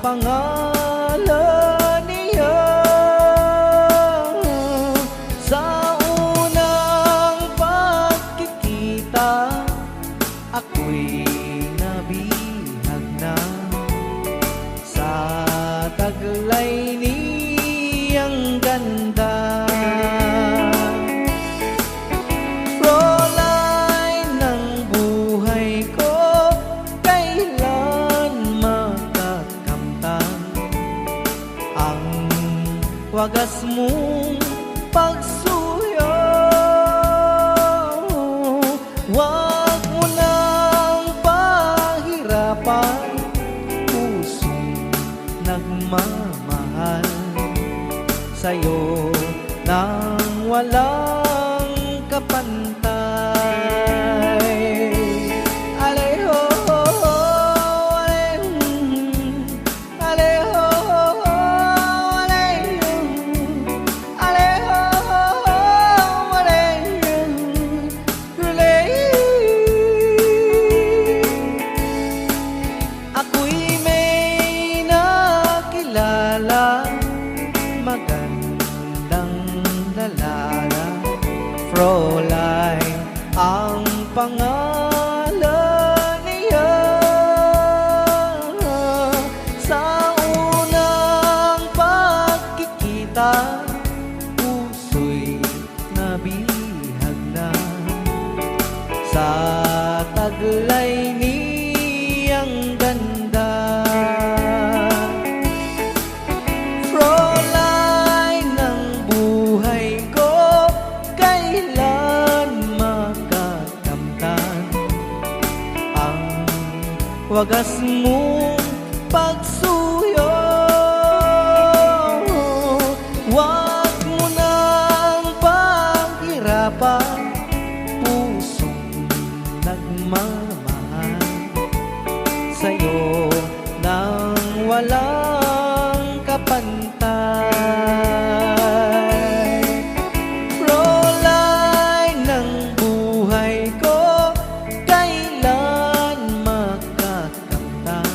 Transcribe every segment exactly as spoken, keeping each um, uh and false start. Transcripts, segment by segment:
pangalan niya. Sa unang pagkikita, ako'y nabihag na sa taglay niyang ganda. Fräulein ng buhay ko, kailan makakamtan ang wagas mong pagsuyo? Huwag mo nang pahirapan pusong nagmamahal sa'yo nang walang kapantay. Aleho, aleho, aleho, aleho, aleho, aleho, aleho. Ako'y may nakilala, magandang dalala, Fräulein ang pangalan niya. Sa unang pagkikita, puso'y nabihag na sa taglay niyang ganda. Fräulein ng buhay ko, kailan makakamtan ang wagas mong pagsuyo? Huwag mo nang pahirapan pusong nagmamahal sa'yo nang walang kapantay. Fräulein ng buhay ko, kailan makakamtan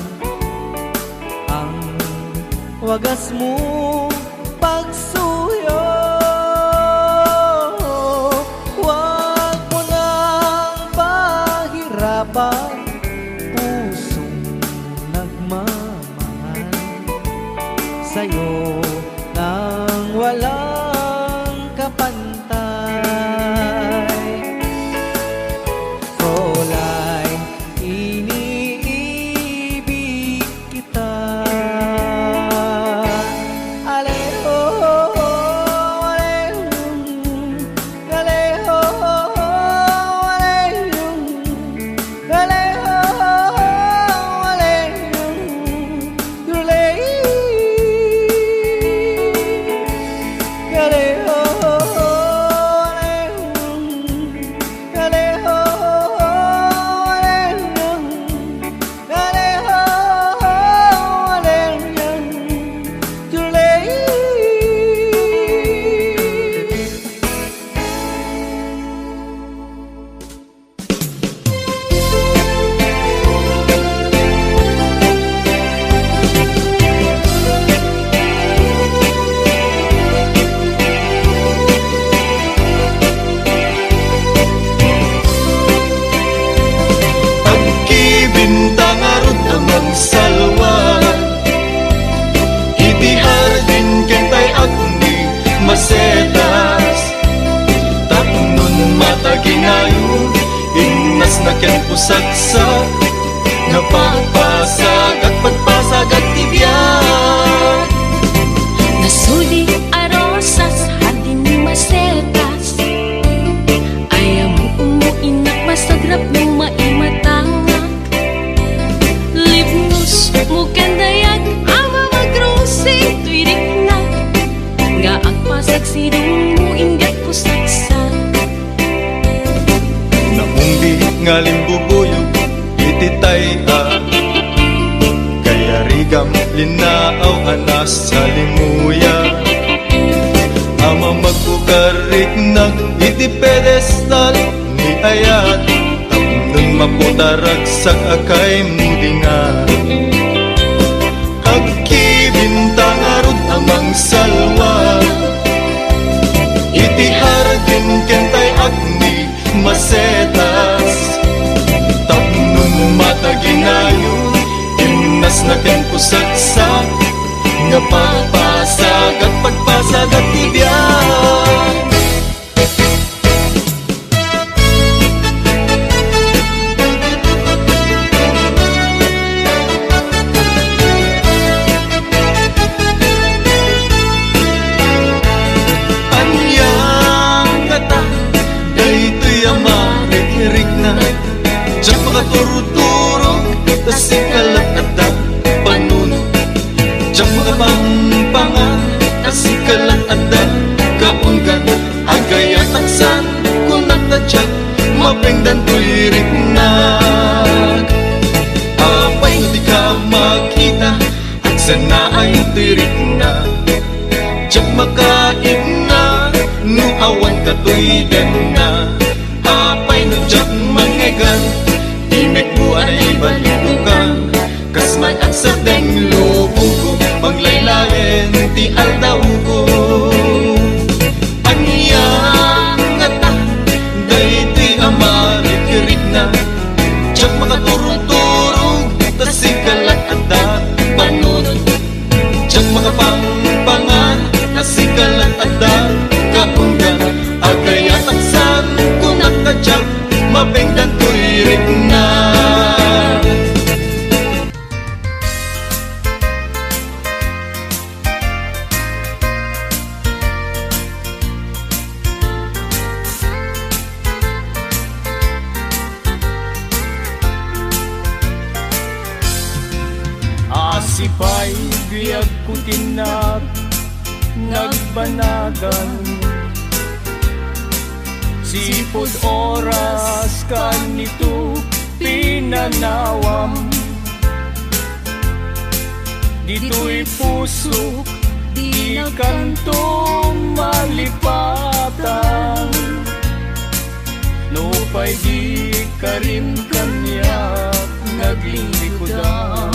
ang wagas mong pagsuyo? Huwag mo nang pahirapan pusong nagmamahal sa'yo nang walang kapantay. Fräulein, iniibig kita. Aleho, aleho, aleho, aleho, aleho, aleho, aleho. Agkibinta ngarud a mangsalwar iti hardin ken tay-ak ni masetas. Tapno mataginayo, innasna ken pusaksak, napagpasagak, pagpasagak ti biag. Nasudi a rosas, hardin ni masetas. Ay, ammom, innak, masagrap no maimatangak. Libnos mo ken dayag a mamagrosing toy riknak, nga agpasagsidongmo, inggak pusaksak. Naungdi nga limbubuyog iti tay-ak, kayarigam linnaaw a nasalimuya. A mamagukar riknak iti pedestal ni ayat, tapnon maputaragsak a kaymudingan. Ag- Agni masetas, tapno mataginayo, imnasna ken kusaksak, nga pagpasagat, pagpasagat ti biag. Ania ngata daytoy a marikrikna? Diak makaturturog, ta sika laeng adda panunot. Diak makapangpangan, ta sika laeng adda kaunggan. Agayatak san, kunak ta diak mapengdan toy riknak. Apay no dika makita, agsanaay toy riknak. Diak makaibna no awan katoy denna. Apay no diak mangngegan, imekko a naibalidokan. Kas may agsardeng lubongko, panglaylayen ti aldawko. Ania ngata daytoy a marikrikna? Diak makaturturog, ta sika laeng adda panunot. Diak makapangpangan, ta sika laeng adda kaunggan. Agayatak san, kunak ta diak mapengdan toy riknak. Asipay biagko ti nag-, nagbanagan. Sipud oras kanito pinanawam. Ditoy pusok, dikanto malipatan. Nupay di karim kaniak naglilikudan.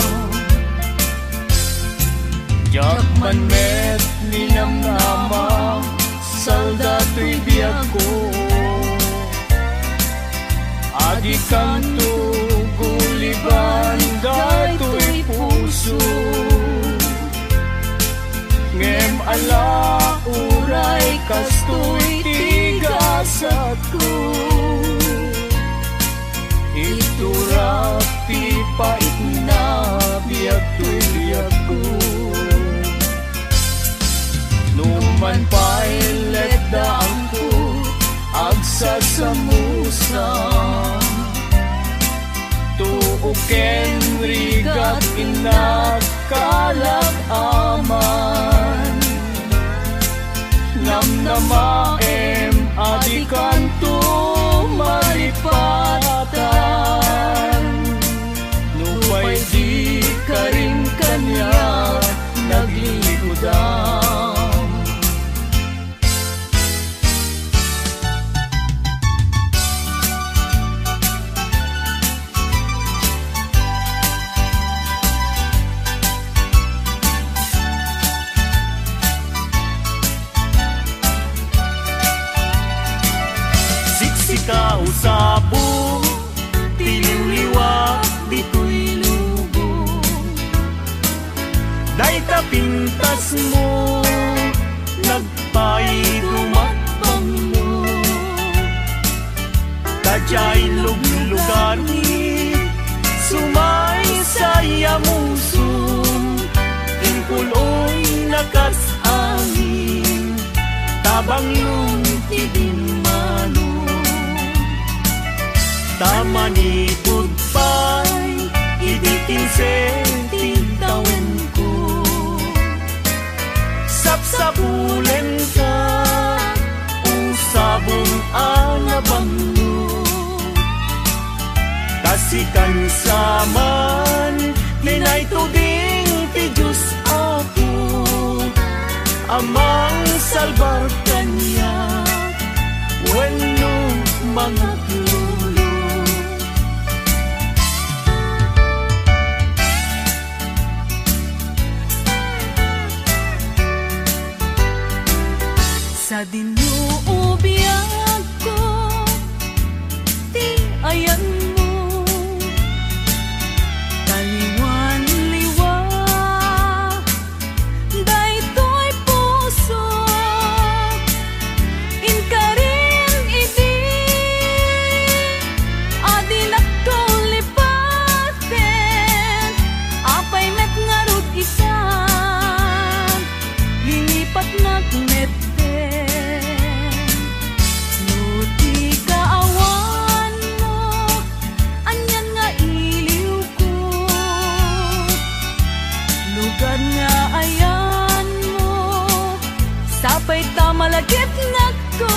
Diak man met ninamnama, salda toy biagko. Adi kanto guliban daytoy puso. Ngem ala uray kastoy ti gasatko. Iturak ti paitna biag toy biagko. Numan pay letdaanko, agsasamusa. Too ken rigat innak, kalak aman. Namnamaem a dikanto malipatan. Nupay di karim kaniak naglilikudan. Siksika usabo ti liwliwa ditoy lubong. Dayta pintasmo, nagpaidumat banglo. Ta diay luglugani, sumaysay a musom, impul-oyna kas angin, ta banglon ti dimmano. Ta manipud pay idi kinse ti tawenko, sapsapulenka, usabon a nabanglo. Ta sikan sa man ti naituding ti Dios, Apo, a mangsalbar kaniak wenno mangaglolo. Sadino, o biagko, Kad nga ayanmo, sapay ta malagipnekko.